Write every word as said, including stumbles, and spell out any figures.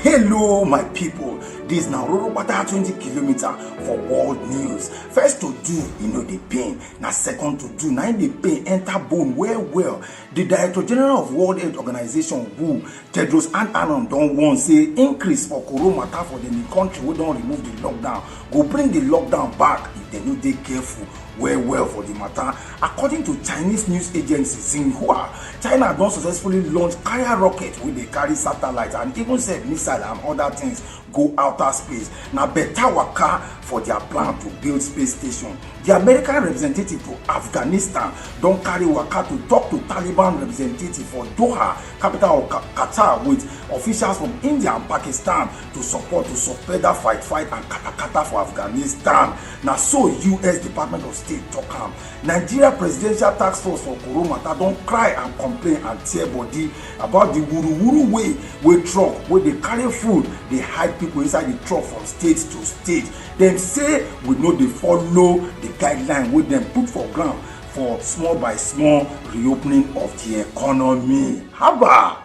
Hello, my people. This na Roro Bata twenty kilometer for world news. First to do, you know the pain. Na second to do, na the pain enter bone well well. The Director General of World Health Organization, W H O, Tedros Adhanom don warn say increase for corona matter for the country wey don remove the lockdown go bring the lockdown back if dem no dey careful well well for the matter. According to Chinese news agency Xinhua, China don successfully launch carrier rocket wey dey carry satellite and even send missile and other things go outer space. Na better waka for their plan to build space station. The American representative to Afghanistan don carry waka to talk to Taliban representative for Doha, capital of Qatar, with officials from India and Pakistan to support to suspend that fight fight and katakata for Afghanistan. Na so U S Department of State talk am. Nigeria Presidential Task Force for Corona matter don cry and complain and tear body about the wuruwuru way wey truck wey dey carry food dey hide people inside the truck from state to state. Dem say we no dey follow the guideline wey dem put for ground for small by small reopening of the economy. Haba!